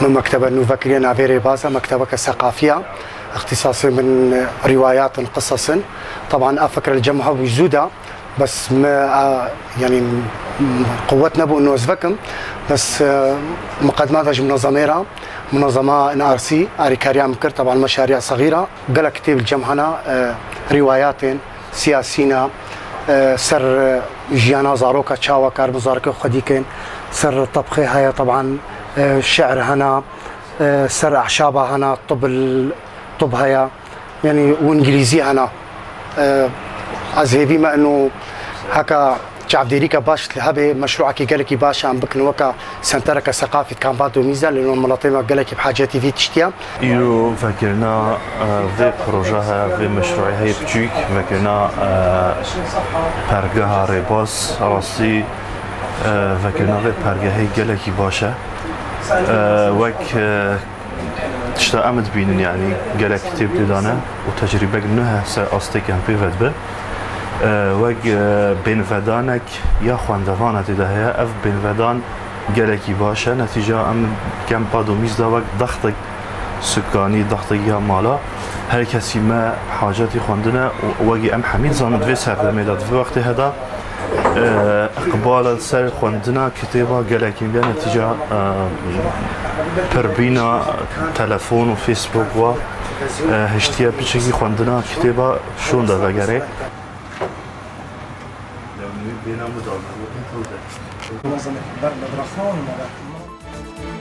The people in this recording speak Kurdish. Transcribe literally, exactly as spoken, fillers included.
Min mektebe nû vekiriye, navê Rêbaz e, mektebeke seqafî ye. Îxtîsasê min rîwayat in, qisas in. Teban ev fikre li cem me hebû zû de, bes me, e, yanî, m-, quwet nebû ino ez vekim. Bes, e, miqedimata ji munezemê re, munezema N R C, arîkariya min kir, teban meşariya sexîra. Gelek kitêb li cem hene, e, rîwayatên, siyasî ne, e, ser, e, jiyana zaroka çawa kar bi zarokê xwedî kên, ser tebxê heye, teban, e, şi'r hene, e, ser eşaba hene, tib, tib heye. Yanî û îngilîzî hene. E, ez hêvî me ino heka çavdêrîke baş hebe, meşrûekî gelekî baş em bikin weke sentereke seqafî di Kampa Domîz de, lê no miletê me gelekî bi hacetî vî tiştî ye. Îro vekirina, e, vê proje heye, vê meşrûê heye biçûk, vekirina, e, pergeha Rêbaz, rastî, e, vekirina vê pergehê gelekî baş e. E, wek, e, tişta em dibînin, yanî gelek kitêb tê de ne û tecrîbek nuh e ser astêk em pê ve dibin. E, wek, e, bênvedanek ya xwendevana tê de heye, ev bênvedan gelekî baş e. Netîca em Kampa Domîz de wek dextek sukanî, dextek ya mala, her kesî me hacetî xwendin e û wekî em hemî dizanin di vê serdemê de, di vê wextê heda, e, iqbal li ser xwendina kitêba gelekî bîya. Netîca, e, pirbîna telefon û Facebook wa, e, hiştiye piçekî xwendina kitêba şûnde vegere. Munezeme ber medraxan, medraxan.